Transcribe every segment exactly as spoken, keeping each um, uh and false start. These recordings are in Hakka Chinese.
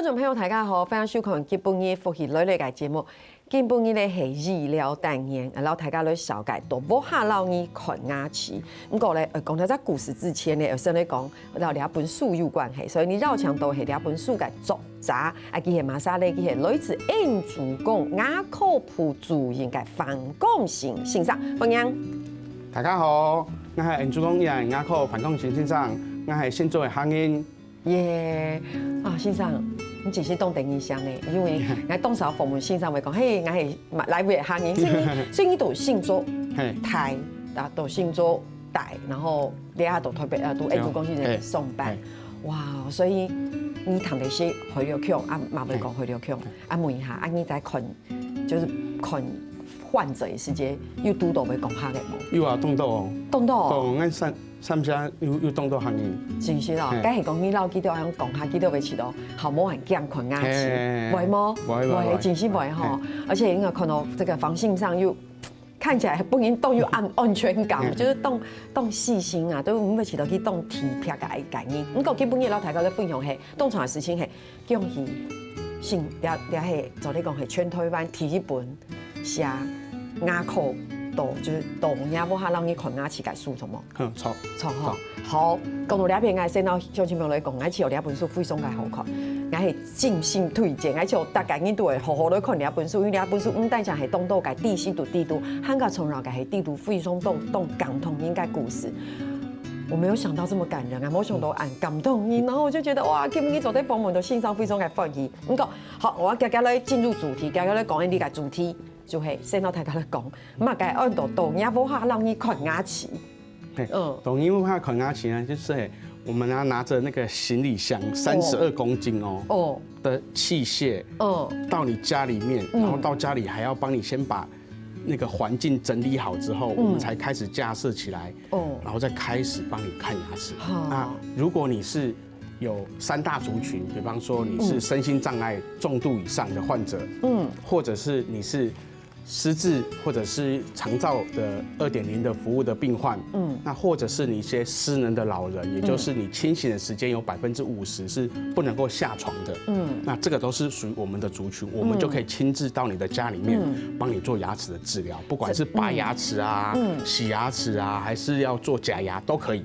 觀眾朋友，大家好，歡迎收看今晡日福氣來了个節目。今晡日呢係醫療單元，摎大家來紹介到屋下摎你看牙齒。毋過呢，呃，講到這故事之前呢，要先來講，摎這本書有關係，所以你邀請到係這本書个作者，啊，佢係麼儕呢？佢係來自恩主公牙科部主任个范光信先生，歡迎。大家好，𠊎係恩主公醫院牙科范光信先生，𠊎係新竹个客人。 耶！啊，先生，你真係當得人惜呢，因為𠊎當少訪問先生會講，嘿，𠊎係哪位个客人，所以你，所以你都新竹嘿大，啊，都新竹大，然後你也都特別，呃，都對恩主公醫院上班嘿，哇，所以你談的是血流腔啊，嘛會講血流腔，啊，問一下，啊，你在看，就是看患者的時節，有堵到會講客个無？有啊，堵到哦。堵到哦。堵，𠊎三三下又又堵到客人。真係哦，嘿該係講你摎佢兜恁講下，佢兜會試到，好無很驚困牙齒，嘿會無？會會會真係會吼。而且因為看到這個方信上又看起來本人當有安安全感，嗯就是當當細心啊，都毋會試到佢當特別个感應。毋過今晡日摎大家來分享係當場个事情係，恭喜，先這這係做你講係全台灣第一本寫牙科到，就是到若屋下摎你看牙齒个書，著無？嗯，著。著吼。好，講到這片，𠊎先摎鄉親朋友來講，𠊎試著這本書非常个好看，𠊎係真心推薦，𠊎試著大家人都會好好來看這本書，因為這本書毋單淨係當多个知識度知道，還較重要个係知道非常多當感動人个故事。我沒有想到這麼感人啊，沒有想到恁感動人，然後我就覺得哇，今日做得訪問到先生非常个歡喜。毋過好，𠊎遽遽來進入主題，遽遽來講你个主題，就係先摎大家來講，麼个安到到若屋下摎你看牙齒。嘿嗯到若屋下看牙齒呢，就是嘿，我們啊拿著那個行李箱，三十二公斤哦，哦，的器械嗯，到你家裡面，嗯然後到家裡還要幫你先把那個環境整理好之後，我們才開始架設起來，哦，然後再開始幫你看牙齒。好那如果你是有三大族群，比方說你是身心障礙重度以上的患者，嗯，或者是你是失智或者是長照的二點零的服務的病患，嗯那或者是你一些失能的老人，也就是你清醒的時間有百分之五十是不能夠下床的，嗯那這個都是屬於我們的族群，我們就可以親自到你的家裡面嗯幫你做牙齒的治療，不管是拔牙齒啊、嗯洗牙齒啊，還是要做假牙都可以。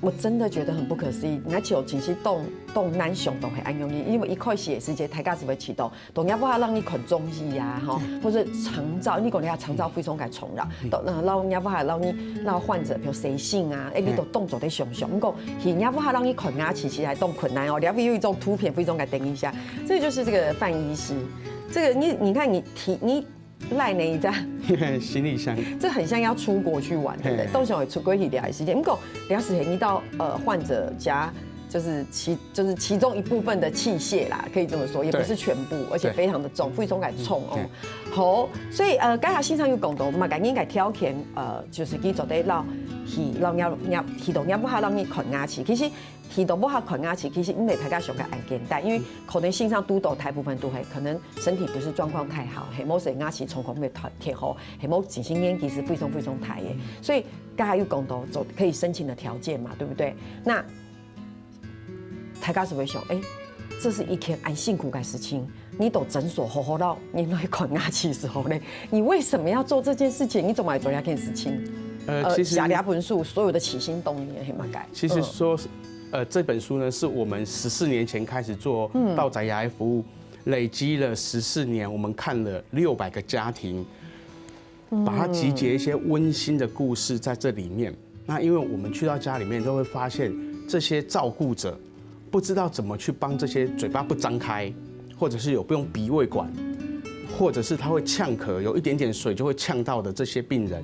我真的覺得很不可思議，𠊎就真係當當難想到係恁樣个，因為一開始个時節，大家係會試到，到若屋下摎你看中醫啊，吼，或者長照，你講你个長照非常个重要，到呃摎若屋下摎你摎患者，比如洗身啊，哎，你都當做得想像。毋過，去若屋下摎你看牙齒，其實還當困難哦。這位有一張圖片非常个得人惜，這就是這個范醫師，這個你你看你提你 賴哪一張？行李箱。這很像要出國去玩，對不對？嘿當時會出國去尞个時間，毋過尞時係你到呃患者家，就是其就是其中一部分的器械啦，可以這麼說，也不是全部，而且非常的重，非常个重哦。好，所以呃，剛才先生有講到嘛，該應該條件呃，就是佢做得摎去摎若若去到若屋下摎你看牙齒，其實 去到屋下看牙齒，其實毋係大家想个恁簡單，因為可能先生堵到大部分都係可能身體不是狀況太好，係無係牙齒狀況無太太好，係無真係年紀係非常非常大个，所以剛才有講到做可以申請的條件嘛，對不對？那大家係會想，哎，這是一件恁辛苦个事情，你到診所好好摎人來看牙齒時候呢，你為什麼要做這件事情？你怎麼來做這件事情？呃，呃，其實寫這本書所有的起心動念係麼个？其實說，呃，這本書呢，是我們十四年前開始做到宅牙醫服務，累積了十四年，我們看了六百個家庭，把它集結一些溫馨的故事在這裡面。那因為我們去到家裡面，都會發現這些照顧者不知道怎麼去幫這些嘴巴不張開，或者是有用鼻胃管，或者是他會嗆咳，有一點點水就會嗆到的這些病人，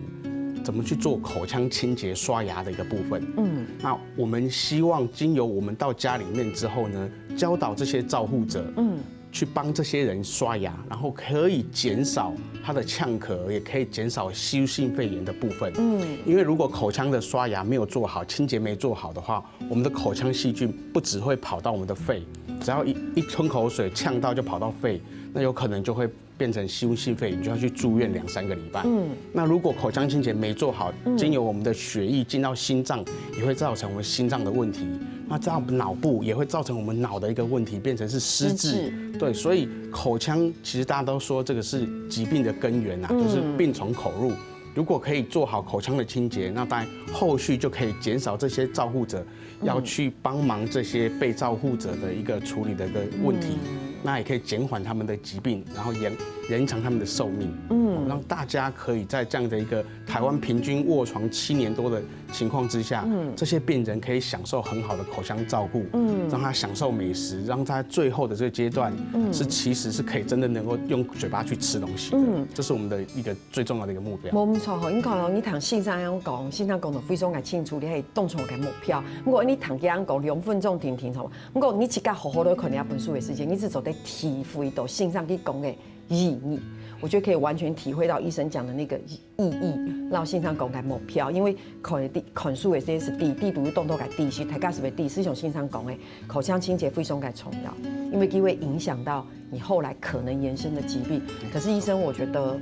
怎麼去做口腔清潔、刷牙的一個部分。嗯，那我們希望經由我們到家裡面之後呢，教導這些照護者，嗯，去幫這些人刷牙，然後可以減少他的嗆咳，也可以減少吸入性肺炎的部分。嗯，因為如果口腔的刷牙沒有做好，清潔沒做好的話，我們的口腔細菌不只會跑到我們的肺，只要一一吞口水嗆到就跑到肺，那有可能就會變成吸入性肺炎，就要去住院兩三個禮拜。嗯，那如果口腔清潔沒做好，經由我們的血液進到心臟，也會造成我們心臟的問題，那这样脑部也会造成我们脑的一个问题，变成是失智。失智。对，所以口腔其实大家都说这个是疾病的根源啊，就是病从口入。如果可以做好口腔的清洁，那当然后续就可以减少这些照护者要去帮忙这些被照护者的一个处理的一个问题，那也可以减缓他们的疾病，然后延延长他们的寿命，嗯，让大家可以在这样的一个台湾平均卧床七年多的情况之下，嗯，这些病人可以享受很好的口腔照顾，嗯，让他享受美食，让他最后的这个阶段，嗯，是其实是可以真的能够用嘴巴去吃东西的，嗯，这是我们的一个最重要的一个目标。没错吼，你看哦，你听先生样讲，先生讲得非常个清楚，你还当初个目标。不过你听佢样讲两分钟停停吼，不过你自家好好的看你本书的时间，你是做得体会到先生佢讲个意义。我觉得可以完全体会到医生讲的那个意义，然后先生讲个目标，因为看的看书的这些是第第读又动作个第一，大家是不是第一？是像先生讲的，口腔清洁非常个重要，因为佢会影响到你后来可能延伸的疾病。可是医生，我觉得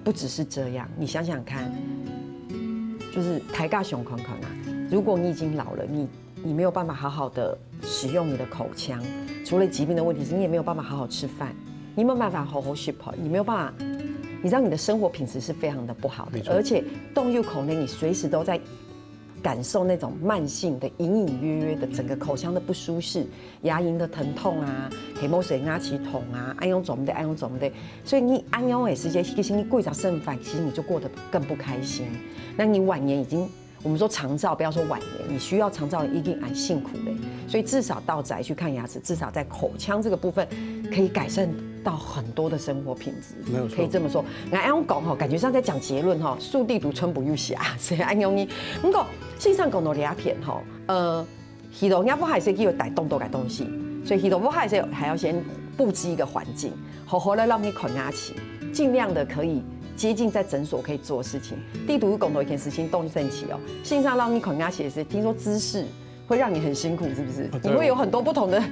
不只是这样，你想想看，就是大家想看看啊，如果你已经老了，你你没有办法好好的使用你的口腔，除了疾病的问题是，你也没有办法好好吃饭，你没有办法好好睡觉，你没有办法，你知道你的生活品质是非常的不好的，没错，而且动又口呢，你随时都在感受那种慢性的、隐隐约约的整个口腔的不舒适，牙龈的疼痛啊，黑毛水牙齿痛啊，哎呦怎么的，哎呦怎么的，所以你哎呦也是，其实你过一段时间，其实你就过得更不开心。那你晚年已经，我们说长照，不要说晚年，你需要长照一定很辛苦的，所以至少到宅去看牙齿，至少在口腔这个部分可以改善到很多的生活品质，没有错，可以这么说。那哎呦讲吼，感觉像在讲结论吼，速递读春不又写，所以哎呦你，不过先生讲到这一片吼，呃。去到屋下个时候，佢有帶當多个東西，所以去到屋下个時候還要先布置一個環境，好好的讓你看牙齒，盡量的可以接近在診所可以做的事情。第一讀講到一件事情，當神奇哦，先生讓你看牙齒也是，聽說姿勢會讓你很辛苦，是不是？啊對。你會有很多不同的，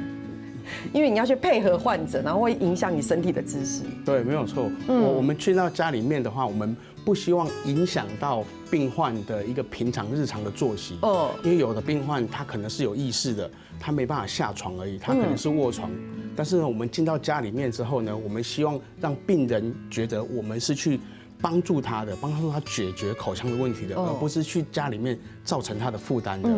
因為你要去配合患者，然後會影響你身體的姿勢。对，没有错。我我们去到家里面的话，我们不希望影响到病患的一个平常日常的作息。哦因为有的病患他可能是有意识的，他没办法下床而已，他可能是卧床。但是呢，我们进到家里面之后呢，我们希望让病人觉得我们是去帮助他的，帮助他解决口腔的问题的，哦而不是去家里面造成他的负担的。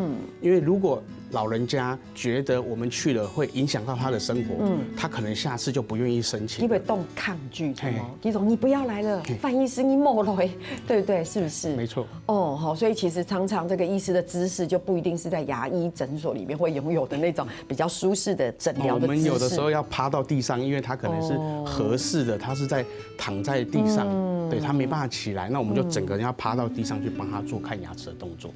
因为如果老人家觉得我们去了会影响到他的生活，他可能下次就不愿意申请了。因為當抗拒，什麼？那種你不要來了，范醫師你莫來，對不對？是不是？没错。哦，好，所以其實常常這個醫師的姿勢就不一定是在牙醫診所裡面會擁有的那種比較舒適的診療的姿勢。哦，我们有的时候要趴到地上，因为他可能是合适的，他是在躺在地上，对，他没办法起来，那我们就整个人要趴到地上去帮他做看牙齿的动作。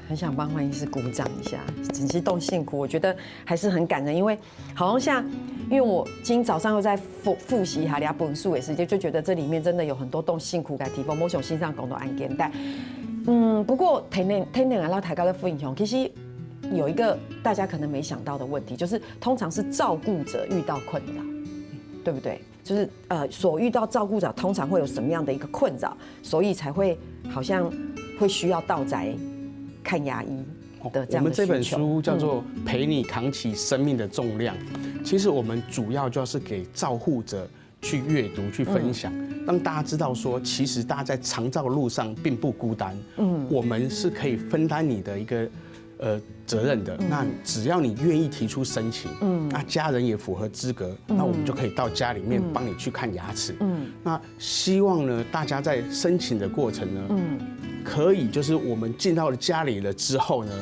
很想帮范医師鼓掌一下，真是動辛苦，我覺得還是很感人，因為好像像，因為我今早上又在複複習哈，聊本書也是，就就覺得這裡面真的有很多動辛苦的地方，我想先生講到恁簡單。嗯，不過天天天天來到台高的分享，其實有一個大家可能沒想到的問題，就是通常是照顧者遇到困擾，對不對？就是呃，所遇到照顧者通常會有什麼樣的一個困擾，所以才會好像會需要到宅看牙醫的這樣的需求。我们这本书叫做《陪你扛起生命的重量》，其实我们主要就是给照护者去阅读、去分享，让大家知道说，其实大家在长照路上并不孤单。嗯，我们是可以分担你的一个呃责任的。那只要你愿意提出申请，嗯，那家人也符合资格，那我们就可以到家里面帮你去看牙齿。嗯，那希望呢，大家在申请的过程呢，嗯，可以就是我们进到了家里了之后呢，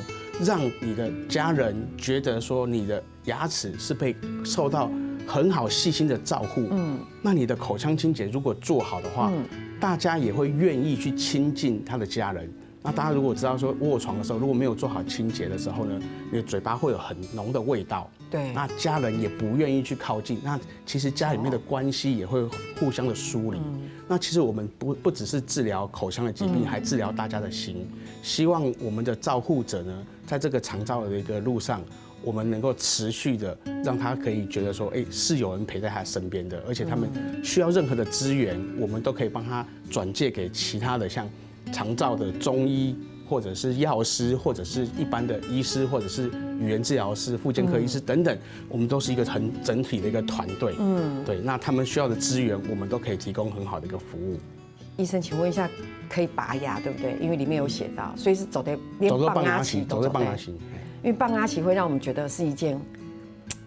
让你的家人觉得说你的牙齿是被受到很好细心的照护，嗯，那你的口腔清洁如果做好的话，嗯，大家也会愿意去亲近他的家人。那大家如果知道说卧床的时候如果没有做好清洁的时候呢，你的嘴巴会有很浓的味道。对，那家人也不愿意去靠近，那其实家里面的关系也会互相的疏离。那其实我们不不只是治疗口腔的疾病，还治疗大家的心。希望我们的照护者呢，在这个长照的一个路上，我们能够持续的让他可以觉得说，哎，是有人陪在他身边的，而且他们需要任何的资源，我们都可以帮他转介给其他的像长照的中医。或者是药师，或者是一般的医师，或者是语言治疗师、复健科医师等等，我们都是一个很整体的一个团队。嗯，对，那他们需要的资源，我们都可以提供很好的一个服务。医生，请问一下，可以拔牙对不对？因为里面有写到，所以是走的连走到拔牙拔牙期，期都走的走到拔牙。期，因为拔牙期会让我们觉得是一件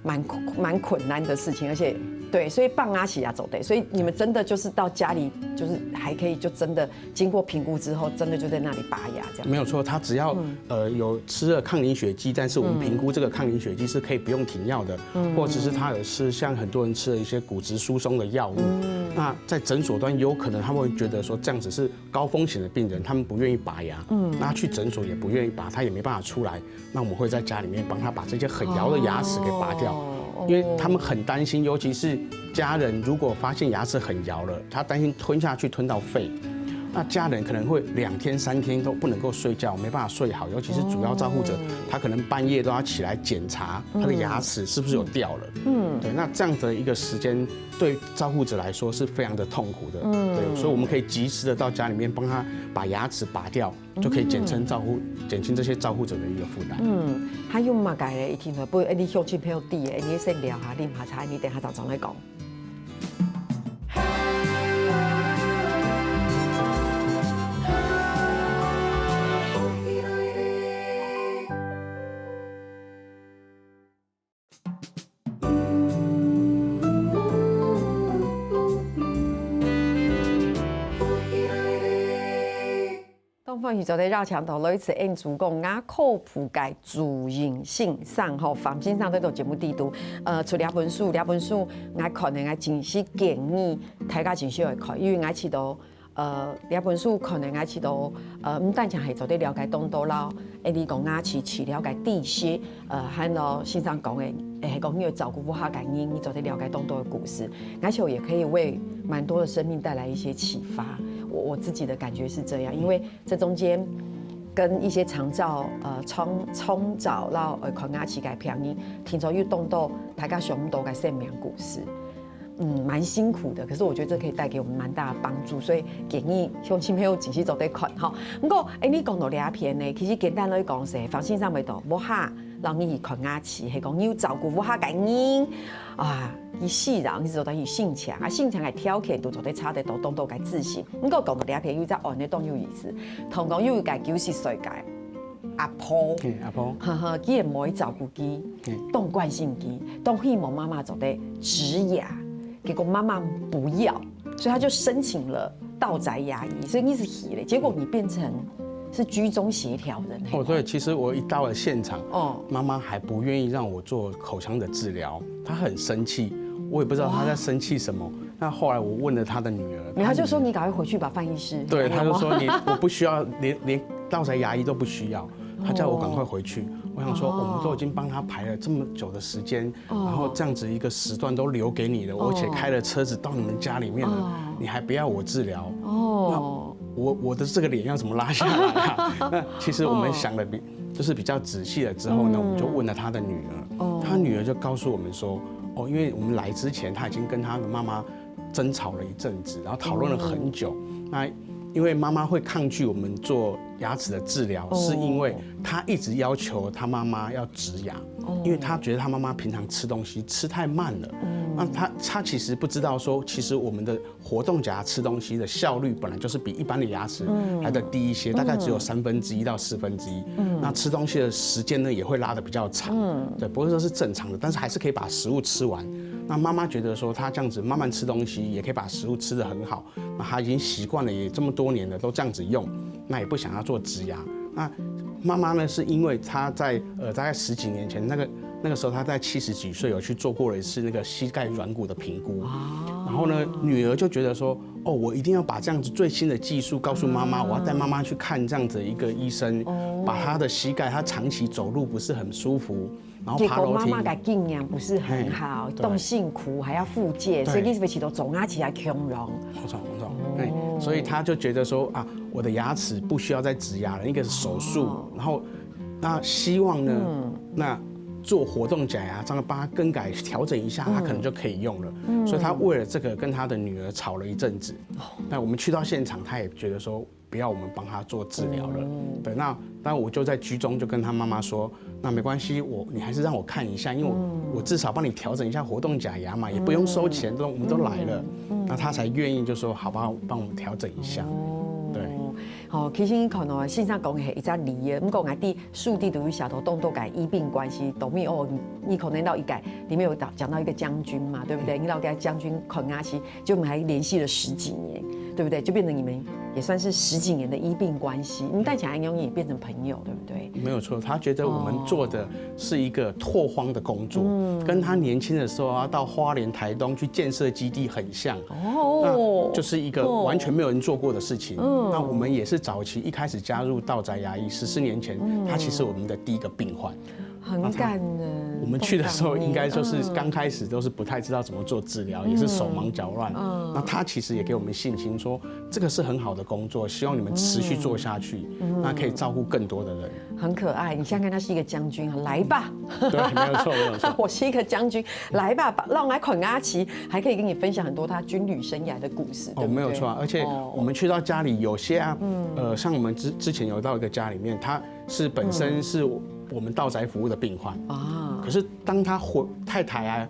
蛮蛮困难的事情，而且对，所以拔牙期啊走的，所以你们真的就是到家里，就是还可以就真的经过评估之后，真的就在那里拔牙这样。没有错，他只要、呃有吃了抗凝血剂，但是我们评估这个抗凝血剂是可以不用停药的，或者是他有吃像很多人吃的一些骨质疏松的药物，那在诊所端有可能他们会觉得说这样子是高风险的病人，他们不愿意拔牙，那去诊所也不愿意拔，他也没办法出来，那我们会在家里面帮他把这些很摇的牙齿给拔掉。哦因为他们很担心，尤其是家人如果发现牙齿很摇了，他担心吞下去吞到肺，那家人可能会两天三天都不能够睡觉，没办法睡好，尤其是主要照护者，他可能半夜都要起来检查他的牙齿是不是有掉了。嗯，对，那这样的一个时间对照护者来说是非常的痛苦的。嗯，对，所以我们可以及时的到家里面帮他把牙齿拔掉，就可以减轻照护，减轻这些照护者的一个负担。嗯，还有么个咧？一听说不，哎，你乡亲朋友知的，你先聊下，啉下茶，你等下再转来讲。东方宇宙的绕墙头，来自恩主讲牙科部个主任先生吼，范先生在到节目底肚。呃，除了本书，这本书，我看呢，我真是建议大家真需要看，因为我知道，呃，这本书可能我知道，呃，毋单淨係做得了解當多啦，誒，你講牙齒治療个知識，呃，還有先生講个，誒，係講你要照顧屋下个人，你做得了解當多个故事，而且也可以為蠻多的生命帶來一些啟發。我我自己的感覺是這樣，因為 這中間跟一些長照呃長長照摎呃看牙齒个病人，聽說有當多大家想毋到个生命故事。嗯，蠻辛苦的，可是我覺得這可以帶給我們蠻大的幫助，所以建議鄉親朋友繼續做得看吼。不過，誒，你講到這片呢，其實簡單來講，係范先生會到屋下，摎你去看牙齒，係講你有照顧屋下个人啊，佢死人，佢做得佢心情啊，心情个條件都做得差得到當多个自信。 毋過講到這片有一隻案例當有意思，同講有一個九十歲个阿婆，嘿，阿婆，呵呵，佢个妹照顧佢嘿，當關心佢，當希望媽媽做得植牙，結果媽媽不要，所以他就申請了到宅牙醫，所以你是去了，結果你變成是居中協調人。哦，對，其實我一到了現場，哦，媽媽還不願意讓我做口腔的治療，她很生氣，我也不知道她在生氣什麼。那後來我問了她的女兒，沒有，他就她女兒說你趕快回去吧，范醫師。對，他就有嗎說你我不需要，連連到宅牙医都不需要，他叫我赶快回去。我想说，哦我们都已经帮他排了这么久的时间，哦然后这样子一个时段都留给你了，哦而且开了车子到你们家里面了，哦你还不要我治疗？哦，我我的这个脸要怎么拉下来啊？那其实我们想的比就是比较仔细了之后呢，嗯我们就问了他的女儿，哦他女儿就告诉我们说，哦，因为我们来之前他已经跟他的妈妈争吵了一阵子，然后讨论了很久。那因为妈妈会抗拒我们做牙齿的治疗，哦是因为她一直要求她妈妈要植牙，哦因为她觉得她妈妈平常吃东西吃太慢了。那她她其实不知道说，其实我们的活动假牙吃东西的效率本来就是比一般的牙齿来的低一些，大概只有三分之一到四分之一。那吃东西的时间呢，也会拉的比较长。对，不是说是正常的，但是还是可以把食物吃完。那妈妈觉得说，她这样子慢慢吃东西，也可以把食物吃得很好。那她已经习惯了，也这么多年了，都这样子用，那也不想要做植牙。那妈妈呢，是因为她在呃大概十几年前，那个那个时候她在七十几岁有去做过了一次那个膝盖软骨的评估，然后呢，女儿就觉得说，哦，我一定要把这样子最新的技术告诉妈妈，我要带妈妈去看这样子一个医生，把她的膝盖，她长期走路不是很舒服，然后结爬楼梯。果妈妈的经验不是很好，嘿对动辛苦还要复健，对所以你是不是都总啊起来穷人？没错没错，哎，所以他就觉得说啊，我的牙齿不需要再植牙了，一个是手术，然后那希望呢，那做活动假牙，这样帮他更改调整一下，他可能就可以用了。所以他为了这个跟他的女儿吵了一阵子。那我们去到现场，他也觉得说不要我们帮他做治疗了。对，那那我就在居中就跟他妈妈说，那没关系，我你还是让我看一下，因为我我至少帮你调整一下活动假牙嘛，也不用收钱，都我们都来了。那他才愿意就说好吧，帮我们调整一下。对。吼，其实你看哦，先生讲的係一隻例啊，毋過𠊎知書裡肚有寫到當多个醫病關係，當尾哦，你你可能到一个，裡面有講講到一个將軍嘛，對不對？你到个將軍看牙齒，就你們還聯繫了十幾年，對不對？就變成你們也算是十幾年的醫病關係，你帶起來，你也變成朋友，對不對？没有错，他觉得我们做的是一个拓荒的工作，跟他年轻的时候啊到花莲、台东去建设基地很像。哦，那就是一个完全没有人做过的事情。那我们也是早期一开始加入道宅牙医，十四年前，他其实我们的第一个病患。很感人。我们去的时候，应该就是刚开始都是不太知道怎么做治疗，也是手忙脚乱。那他其实也给我们信心，说这个是很好的工作，希望你们持续做下去，那可以照顾更多的人。很可愛，你想想看，他是一个将军啊，來吧，对，没有错，没有错。我是一个将军，來吧，讓我來看牙齒，還可以跟你分享很多他軍旅生涯的故事。哦，没有错啊，而且我们去到家里，有些啊，呃，像我们之之前有到一个家里面，他是本身是我们道宅服务的病患啊，可是当他回太太啊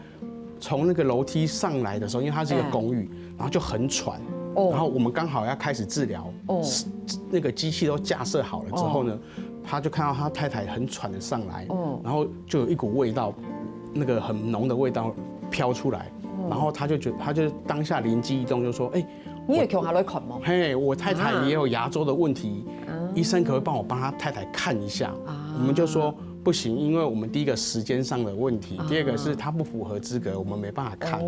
从那个楼梯上来的时候，因为它是一个公寓，然后就很喘，然后我们刚好要开始治疗，哦，那个机器都架设好了之后呢，他就看到他太太很喘的上来，然后就有一股味道，那个很浓的味道飘出来，然后他就觉得，他就当下灵机一动，就说：“哎，你也叫他来看吗？嘿，我太太也有牙周的问题，医生可不可以帮我帮他太太看一下？”我们就说：“不行，因为我们第一个时间上的问题，第二个是他不符合资格，我们没办法看。”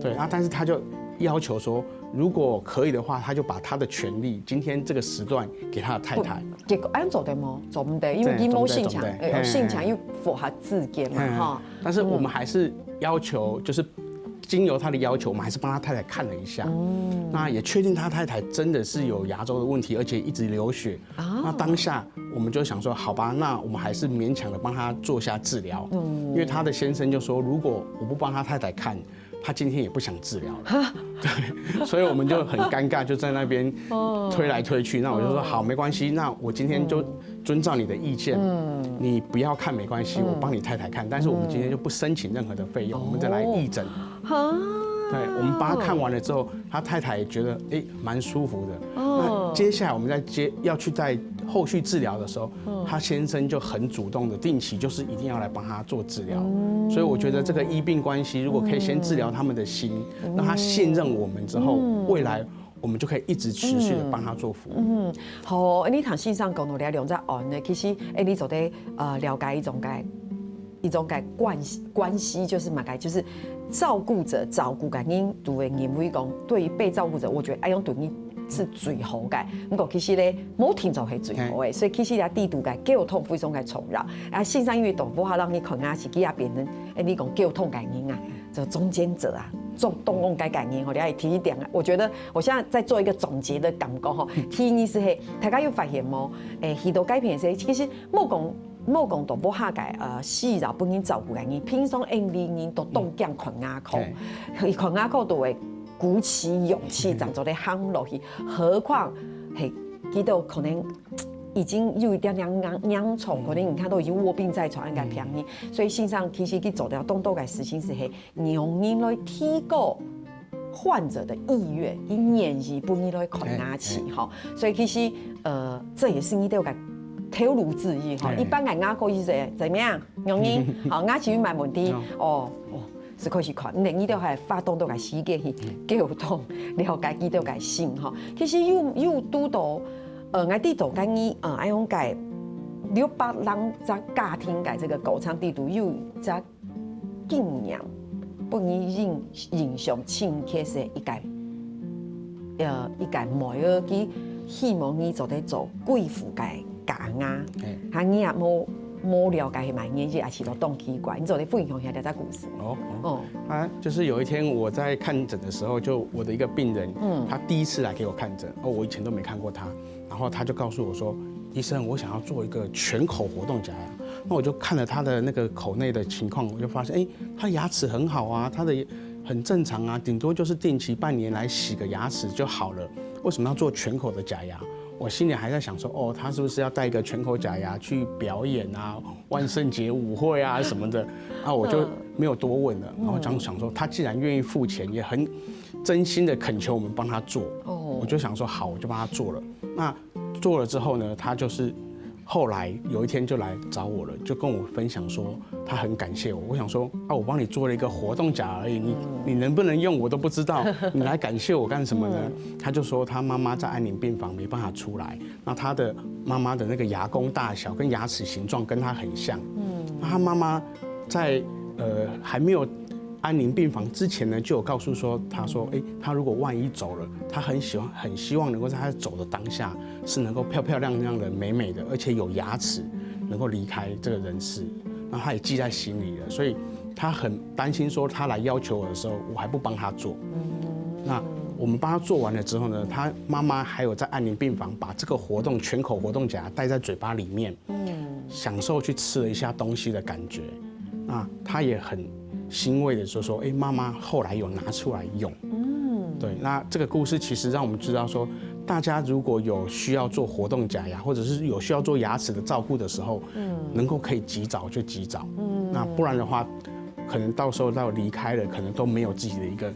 对啊，但是他就要求说，如果可以的话，他就把他的权利，今天这个时段给他的太太。結果恁樣做得嗎？做毋得，因為佢無性強，對，做毋得，呃，有性強又符合資格嘛，哈。但是我们还是要求，就是经由他的要求，我们还是帮他太太看了一下。那也确定他太太真的是有牙周的问题，而且一直流血。那当下我们就想说，好吧，那我们还是勉强的帮他做一下治疗，因为他的先生就说，如果我不帮他太太看，他今天也不想治疗了。对，所以我们就很尴尬，就在那边推来推去。那我就说好，没关系，那我今天就遵照你的意见，你不要看没关系，我帮你太太看，但是我们今天就不申请任何的费用，我们再来义诊。哈，对，我们帮他看完了之后，他太太也觉得诶蛮舒服的。那接下来我们再接要去在后续治疗的时候，他先生就很主动的定期就是一定要来帮他做治疗。所以我觉得这个医病关系，如果可以先治疗他们的心，让他信任我们之后，未来我们就可以一直持续的帮他做服务。嗯，好，你聽先生講到這兩隻案呢，其實，誒，你做得呃了解一種个一種个關係，關係就是麼个，就是照顧者照顧个人，都會認為講，對於被照顧者，我覺得哎樣對你是最好个。不過其實咧，無定著係最好个，所以其實也知道个溝通非常个重要。啊，先生因為都無法讓你看啊，是佢也變成，誒，你講溝通个人啊，就中間者啊，做中間个人吼，你愛提一點啊。我覺得我現在在做一個總結的感覺吼，第一是嘿，大家有發現無？誒，去到該片時，其實莫講 莫講到屋下个呃，需要分人照顧个人，平常因為人都當驚看牙科，嘿佢看牙科都會鼓起勇氣，正做得行落去，何況係佢都可能已經有一點點嚴嚴重，可能你看都已經臥病在床，應該便宜。所以先生其實佢做到當多个事情是係讓人來提高患者的意願，佢願意分你來看牙齒吼。所以其實呃，這也是你兜个頭路之一吼。嘿一般个牙科醫生怎麼樣？容易，好，牙齒有麼問題，哦，哦，是開始看，你你兜還花當多个時間去溝通，了解佢兜个心吼。其實有有堵到，呃，𠊎知道个你，呃，愛用个六百零隻家庭个這個構成裡肚有一隻經驗，分你印印象深刻个一個，呃，一個妹仔，佢希望你做得做貴婦个假牙，嘿哈，你也無無了解係麼个原因，也是都當奇怪，你做得分享一下這隻故事。哦，哦，啊，就是有一天我在看诊的时候，就我的一个病人，嗯，他第一次来给我看诊，哦，我以前都没看过他，然后他就告诉我说，医生，我想要做一个全口活动假牙。那我就看了他的那个口内的情况，我就发现，哎，他牙齿很好啊，他的很正常啊，顶多就是定期半年来洗个牙齿就好了，为什么要做全口的假牙？我心里还在想说，哦，他是不是要戴一个全口假牙去表演啊，万圣节舞会啊什么的？啊，我就没有多问了。然后这样想说，他既然愿意付钱，也很真心的恳求我们帮他做，哦，我就想说好，我就帮他做了。那做了之后呢，他就是后来有一天就来找我了，就跟我分享说他很感谢我。我想说啊，我帮你做了一个活动假而已，你你能不能用我都不知道，你来感谢我干什么呢？他就说他妈妈在安宁病房没办法出来，那他的妈妈的那个牙弓大小跟牙齿形状跟他很像，嗯，那他妈妈在呃还没有安宁病房之前呢，就有告诉说，他说，哎，他如果万一走了，他很喜欢，很希望能够在他走的当下是能够漂漂亮亮的、美美的，而且有牙齿，能够离开这个人世。那他也记在心里了，所以他很担心说他来要求我的时候，我还不帮他做。那我们帮他做完了之后呢，他妈妈还有在安宁病房把这个活动全口活动夹戴在嘴巴里面，享受去吃了一下东西的感觉。那他也很欣慰的说说，哎，妈妈后来有拿出来用。嗯，对，那这个故事其实让我们知道说，大家如果有需要做活动假牙，或者是有需要做牙齿的照顾的时候，嗯，能够可以及早就及早。嗯，那不然的话，可能到时候到离开了，可能都没有自己的一个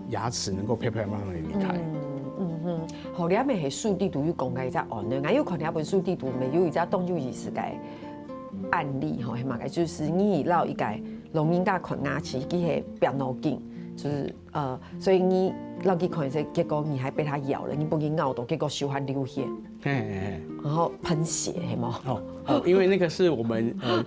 牙齿能够漂漂亮亮的离开。嗯嗯哼，好，你係書裡肚有講个一隻案例，𠊎有看這本書裡肚，有一隻當有意思个案例吼，係麼个？就是你摎一个老人家看牙齒，佢係病腦筋，就是呃，所以你摎佢看一下，結果你還被他咬了，你分佢咬到，結果手還流血，嘿嘿嘿，然後噴血，係無？哦哦，因為那個是我們呃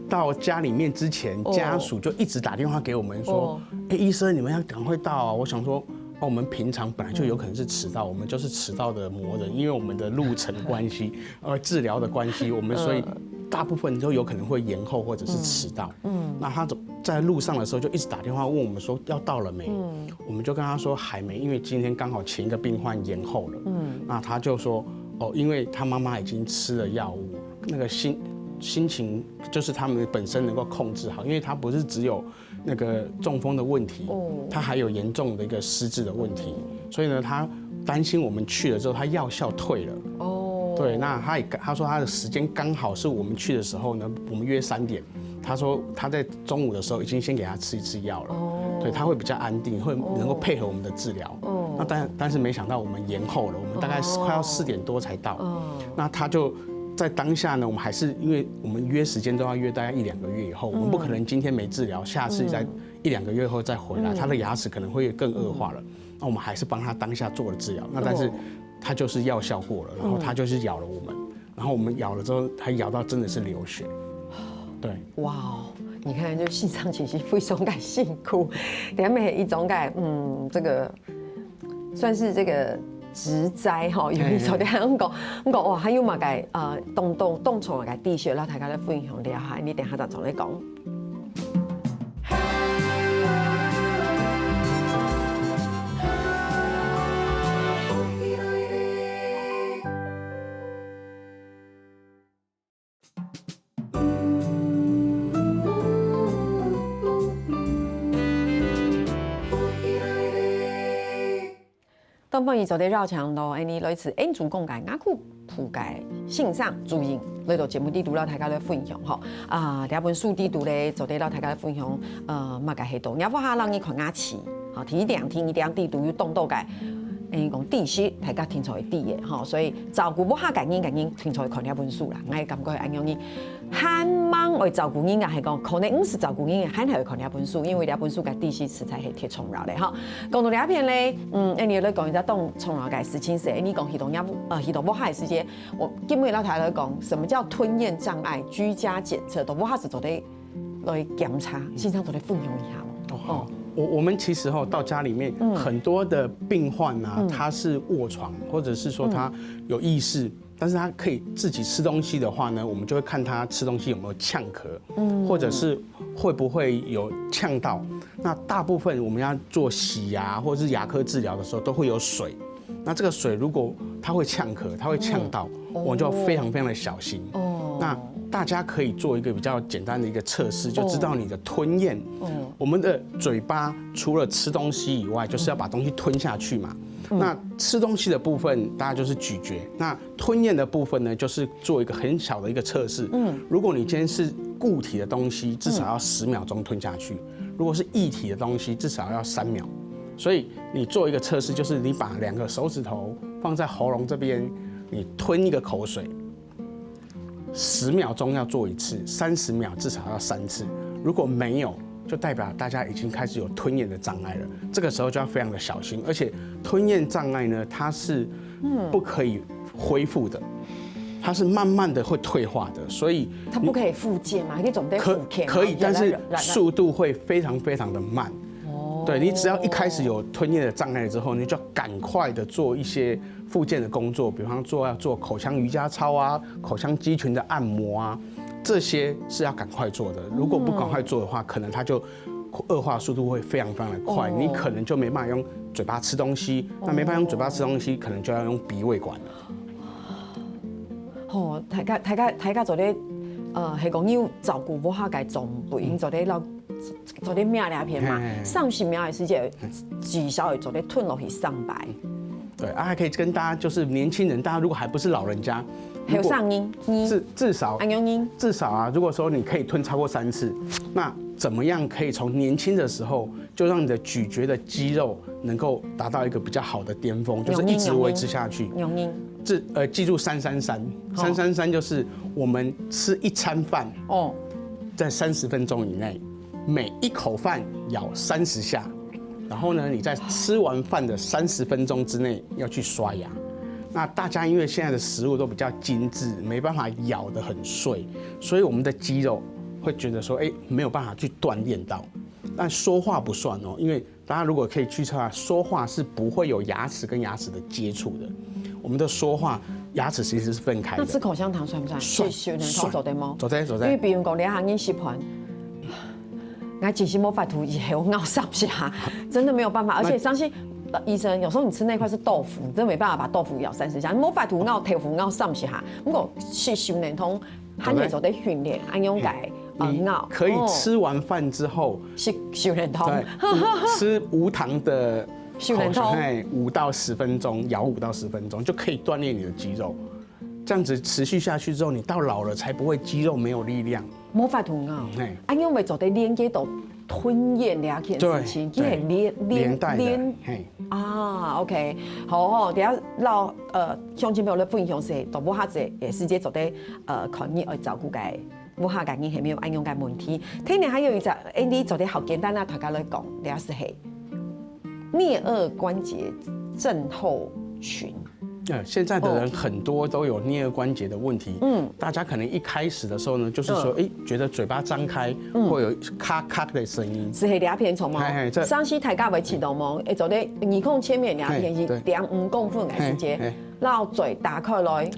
到家裡面之前，哦，家屬就一直打電話給我們說，哦，哎，醫生，你們要趕快到啊！我想說，哦，我們平常本來就有可能是遲到，我們就是遲到的魔人，因為我們的路程關係，呃，治療的關係，我們所以大部分都有可能會延後或者是遲到。嗯，那他在路上的時候就一直打電話問我們說要到了沒？嗯，我們就跟他說還沒，因為今天剛好前一個病患延後了。嗯，那他就說，哦，因為他媽媽已經吃了藥物，那個心心情就是他們本身能夠控制好，因為他不是只有那個中風的問題，哦，他還有嚴重的一個失智的問題，所以呢，他擔心我們去了之後，他藥效退了。哦，對，那他也他說他的時間剛好是我們去的時候呢，我們約三點，他說他在中午的時候已經先給他吃一次藥了，哦，對，他會比較安定，會能夠配合我們的治療。哦，那但但是沒想到我們延後了，我們大概是快要四點多才到，哦，那他就在當下呢，我們還是因為我們約時間都要約大概一兩個月以後，我們不可能今天沒治療，下次再一兩個月後再回來，他的牙齒可能會更惡化了。那我們還是幫他當下做了治療，那但是他就是藥效過了，然後他就是咬了我們，然後我們咬了之後，他咬到真的是流血。對，哇哦，你看，就先生其實非常个辛苦，這乜係一種个，嗯，這個算是這個職災吼，有一種這樣講，毋過哇，還有麼个呃，當當當重要个知識，摎大家來分享了哈，你等下再轉來講。當歡迎做得邀請到，恁呢來自恩主公个雅各普个先生主任，來到節目裡肚摎大家來分享吼。啊，這本書裡肚咧，做得摎大家來分享，呃，麼个係到，若屋下摎你看牙齒，吼，第一點、第二點裡肚有講到个，恁呢講知識，大家定著會知个吼，所以照顧屋下个人个人定著會看這本書啦，𠊎感覺係恁樣呢。 還吂愛照顧人个，還講可能毋使照顧人个，還係愛看這本書，因為這本書个知識實在係忒重要了吼。講到這片咧，嗯，恁呢來講一隻當重要个事情係，恁呢講去到若，呃，去到屋下个時節，𠊎今晡日摎大家來講，什麼叫吞嚥障礙居家檢測，到屋下係做得來檢查，先生做得分享一下無？哦，好。我我們其實吼到家裡面，很多的病患啊，他是臥床，或者是說他有意識， 但是他可以自己吃東西的話呢，我們就會看他吃東西有沒有嗆咳，嗯，或者是會不會有嗆到。那大部分我們要做洗牙或者是牙科治療的時候，都會有水。那這個水如果他會嗆咳，他會嗆到，我們就要非常非常的小心。哦，那大家可以做一个比较简单的一个测试，就知道你的吞咽。我们的嘴巴除了吃东西以外，就是要把东西吞下去嘛。那吃东西的部分，大家就是咀嚼。那吞咽的部分呢，就是做一个很小的一个测试。嗯，如果你今天是固体的东西，至少要十秒钟吞下去；如果是液体的东西，至少要三秒。所以你做一个测试，就是你把两个手指头放在喉咙这边，你吞一个口水，十秒钟要做一次，三十秒至少要三次。如果没有，就代表大家已经开始有吞咽的障碍了。这个时候就要非常的小心，而且吞咽障碍呢，它是不可以恢复的，它是慢慢的会退化的，所以它不可以复健嘛？可以总得可复健啊，可以，但是来来来速度会非常非常的慢。对，你只要一开始有吞咽的障碍之后，你就要赶快的做一些复健的工作，比方说要做口腔瑜伽操啊、口腔肌群的按摩啊，这些是要赶快做的。如果不赶快做的话，可能它就恶化速度会非常非常的快，哦你可能就没办法用嘴巴吃东西，那没办法用嘴巴吃东西，可能就要用鼻胃管了。吼，大家大家大家做得，呃，係讲你有照顾屋下个长辈，你做得老做得咩两片嘛嘿嘿，嘿三十秒的时间，至少会做得吞落去三擺。对啊，还可以跟大家，就是年轻人，大家如果还不是老人家，还有上音，你至至少安用音，至少啊，如果说你可以吞超过三次，那怎么样可以从年轻的时候就让你的咀嚼的肌肉能够达到一个比较好的巅峰，就是一直维持下去。用音这呃，记住三三三，三三三就是我们吃一餐饭，哦，在三十分钟以内，每一口饭咬三十下，然后呢，你在吃完饭的三十分钟之内要去刷牙。那大家因为现在的食物都比较精致，没办法咬得很碎，所以我们的肌肉会觉得说，哎，没有办法去锻炼到。但说话不算哦，因为大家如果可以去查，说话是不会有牙齿跟牙齿的接触的。我们的说话，牙齿其实是分开的。那吃口香糖算不算？算是有点偷走对吗？走在走在，因为比如讲，你行人食饭，我其实无法度以后咬三下，真的没有办法。而且相信呃医生，有时候你吃那块是豆腐，你真的没办法把豆腐咬三十下，你无法度咬豆腐咬三十下。不过是修能通，还是做得训练，安用改呃你咬，可以吃完饭之后，是修能通。对，吃无糖的修能通口香糖，五到十分钟，咬五到十分钟就可以锻炼你的肌肉。这样子持续下去之后，你到老了才不会肌肉没有力量。无法度咬，嘿安用会做得连接到吞咽这件事情，对佢系连连带的连，嘿，啊，OK，好吼，等下老呃乡亲朋友的分享是，都无下子也是接做得呃看你爱照顾个，无下个人系没有安用个问题。听你还有一只，哎，你做得好简单啊，大家来讲，等下是系颞颌关节症候群。呃，现在的人很多都有颞颌关节的问题。嗯，大家可能一开始的时候呢，就是说，哎，觉得嘴巴张开会有咔咔的声音。是黑聊片虫吗？嘿嘿这上次大家会知道吗？会做得耳空前面两片是嘿对两五公分的时间嘿嘿，然后嘴打开来，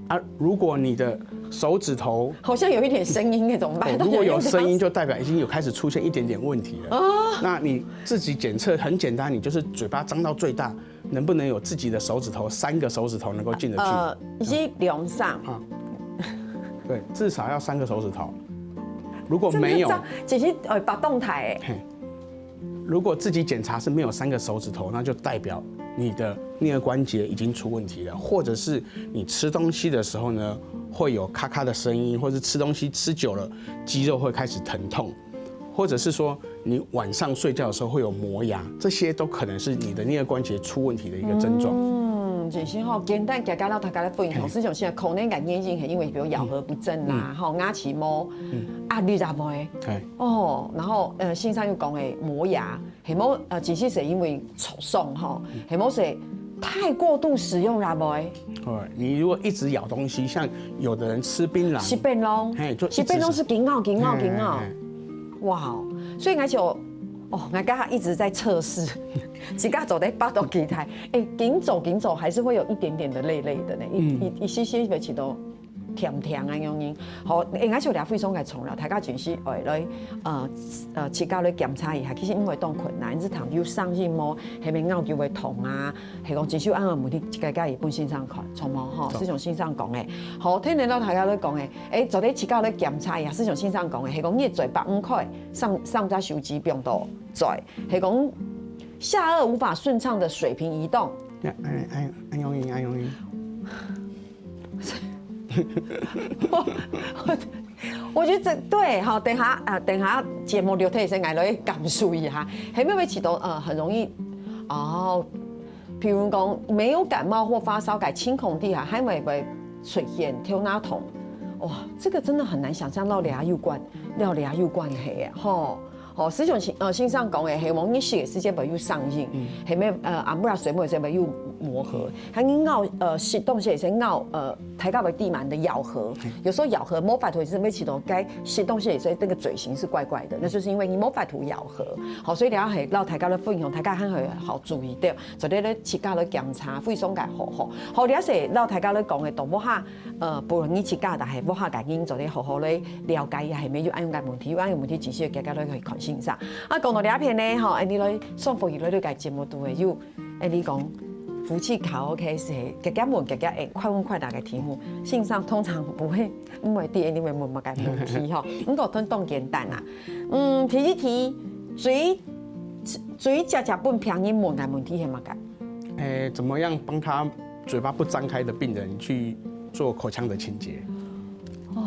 啊，如果你的手指头好像有一点声音那种吧哦？如果有声音，就代表已经有开始出现一点点问题了。那你自己检测很简单，你就是嘴巴张到最大，能不能有自己的手指头，三个手指头能够进得去？呃，是两三，对，至少要三个手指头。如果没有，真的这样，其实呃，把动态哎，嘿，如果自己检查是没有三个手指头，那就代表你的颞颌关节已经出问题了，或者是你吃东西的时候呢，会有咔咔的声音，或是吃东西吃久了，肌肉会开始疼痛，或者是说你晚上睡觉的时候会有磨牙，这些都可能是你的颞颌关节出问题的一个症状。嗯，就是吼，简单讲讲到大家的分享，嘿实际上现在可能个原因是因为比如咬合不正啦，吼，牙齿无，压力也无，哎，哦，然后呃，先生又讲诶，磨牙，系无呃，其实是因为受伤吼，系无是太过度使用啦无，哦，你如果一直咬东西，像有的人吃槟榔，食冰咯，嘿，就一直食冰咯是紧咬紧咬紧咬嘿嘿，哇哦，所以而且我哦，我刚刚一直在测试，自家走在八度期待，哎，紧走紧走，还是会有一点点的累累的呢，一一一些些会起到，甜甜啊樣樣。好，應該係有這非常个重要，大家真係愛來，呃，呃，自家來檢查一下，其實毋會當困難，你係聽有聲音無，係毋係咬就會痛啊，係講真係有恁樣問題，自家家己分先生看，著無吼？就像先生講个，好，天天摎大家來講个，誒，做得自家來檢查一下，就像先生講个，係講你个嘴巴毋開，上，上隻手指放到嘴，係講下頚無法順暢的水平移動，哎哎哎，恁容易，恁容易。我我觉得这对哈，等下啊，等下节目留退先来来感受一下，还没有起到呃很容易哦。比如讲没有感冒或发烧，改轻孔地哈，还会不会出现头那痛？哇，这个真的很难想象到这有关，到这有关系耶吼。 哦，就像先呃先生讲个，係往日食个時節會有上癮，係毋係呃暗晡睡目个時節會有磨合，還有咬呃食東西个時候咬呃大家會知嘛，你的咬合，有時候咬合無法度係會起到該食東西个時候那個嘴型是怪怪的，那就是因為你無法度咬合。好，所以等下係摎大家來分享，大家還係好注意到，做得咧自家來檢查，非常个好吼。好，這係摎大家來講个，到尾下 呃，不論你自家，但係屋下个人做得好好來了解一下，係毋係有恁樣个問題，有恁樣个問題，真係大家來去看先生。啊，講到這片呢，吼，恁樣來上福氣來了解節目都會有，恁樣講，福氣卡拉OK係，夾夾問，夾夾會，快問快答个題目，先生通常不會，毋會知恁樣會問麼个問題吼。毋過當當簡單啊。嗯，第一題，最最常常分病人問个問題係麼个？誒，怎麼樣幫他嘴巴不張開的病人去做口腔的清潔？哦，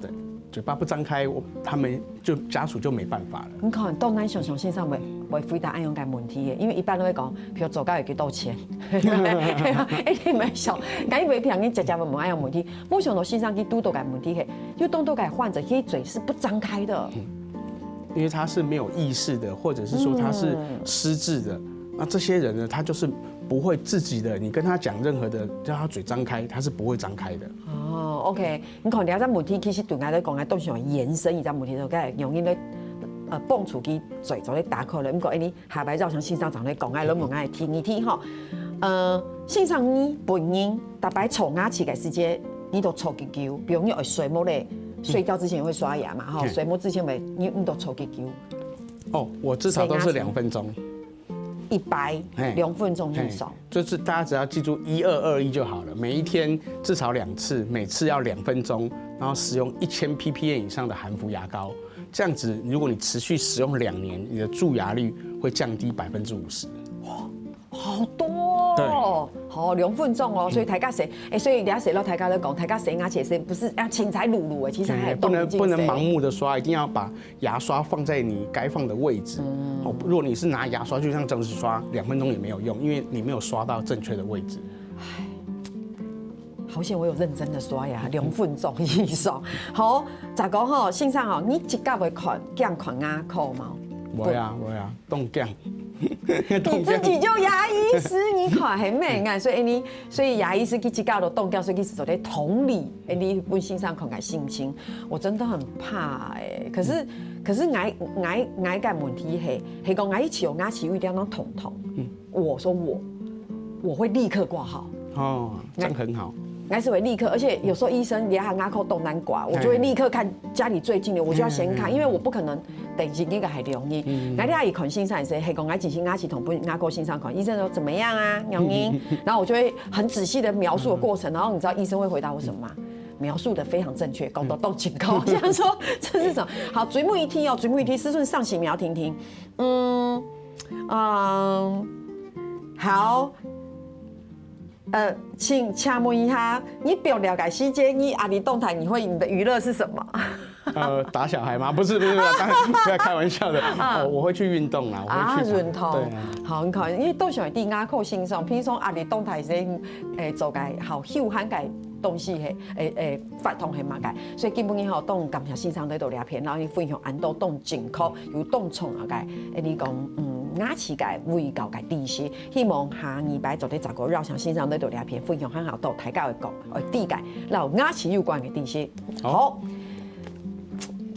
對，嘴巴不張開，我他們就家屬就沒辦法了。你看，當難想像先生會會回答恁樣个問題耶，因為一般都會講，譬如做到有幾多錢，一定會想，該會病人常常會問恁樣問題，無想到先生去堵到个問題係，有當多个患者，佢嘴是不張開的。因為他是沒有意識的，或者是說他是失智的，那這些人呢，他就是不會自己的，你跟他講任何的，叫他嘴張開，他是不會張開的。哦，OK，你看這隻問題其實對𠊎來講，𠊎當想延伸一隻問題，就該容易咧，呃，蹦出去嘴，就咧打開了。毋過，哎，你下擺照常先生常咧講，哎，來問𠊎第二題吼。呃，先生你本人逐擺刷牙齒个時節，你都刷幾久？比如你愛睡目咧，睡覺之前會刷牙嘛，吼，嘿睡目之前會，你你都刷幾久？哦，我至少都是兩分鐘。一擺嘿兩分鐘以上。就是大家只要記住一二二一就好了，每一天至少兩次，每次要兩分鐘，然後使用一千 P P A 以上的含氟牙膏。這樣子，如果你持續使用兩年，你的蛀牙率會降低百分之五十。好多哦，好兩分鐘哦，所以大家洗，哎，所以你要洗到大家都講，大家洗牙齒是不是要清彩露露的？其實還有不能不能盲目。目的刷，一定要把牙刷放在你該放的位置。哦，如果你是拿牙刷，就像这样子刷，两分钟也没有用，因为你没有刷到正确的位置。好险我有認真的刷牙，兩分鐘以上。好，再講吼，先生吼，你自家會看，驚看牙科嗎？不会啊，不会啊，冻僵。你自己就牙醫師，你看很美啊，所以你，所以牙醫師去自家都凍僵，所以去做咧同理，哎，你分先生看个心情，我真的很怕哎。可是，可是，我我我个問題係，係講我以前有牙齒有一點那種痛痛，我說我，我會立刻掛號。哦，这样很好。还是会立刻，而且有时候医生也喊牙科动难寡，我就会立刻看家里最近的，我就要先看，因为我不可能等一个还容易。那你阿姨看先生是，嘿，讲牙齿先牙齿痛，不牙科先生看，医生说怎么样啊，容易，然后我就会很仔细的描述的过程，然后你知道医生会回答我什么吗？描述的非常正确，搞到动情高，我想说这是什么？好，最尾一题哦，最尾一题，师顺上期苗婷婷，嗯嗯，好。 呃，请请问一下，你表了解世界，你阿里动态，你会你的娱乐是什么？呃，打小孩吗？不是不是，不是，当然不要开玩笑的。哦，我会去运动啦，我会去跑。运动。对啊。好，你看，因为都喜欢听阿扣欣赏，平常阿里动态是，诶，做个好休闲个东西嘿，诶诶，活动嘿嘛个，所以基本上吼，当感谢欣赏得到这片，然后你分享安到当正确，有当重要个，诶，你讲，嗯，牙齿个卫教个知识，希望下二摆做得再过邀请欣赏得到这片，分享很好到大家个讲，呃，知个，然后牙齿有关个知识。好。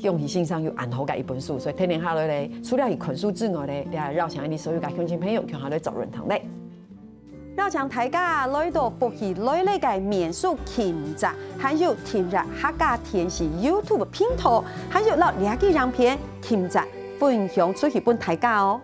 恭喜欣赏有安好个一本书，所以天天下来咧，除了以看书之外咧，也邀请你所有个乡亲朋友，共下来做论坛咧。邀請大家來到福氣來了个民宿琴宅，還有訂閱客家電視YouTube頻道，還有摎這支影片琴宅分享出去分大家哦。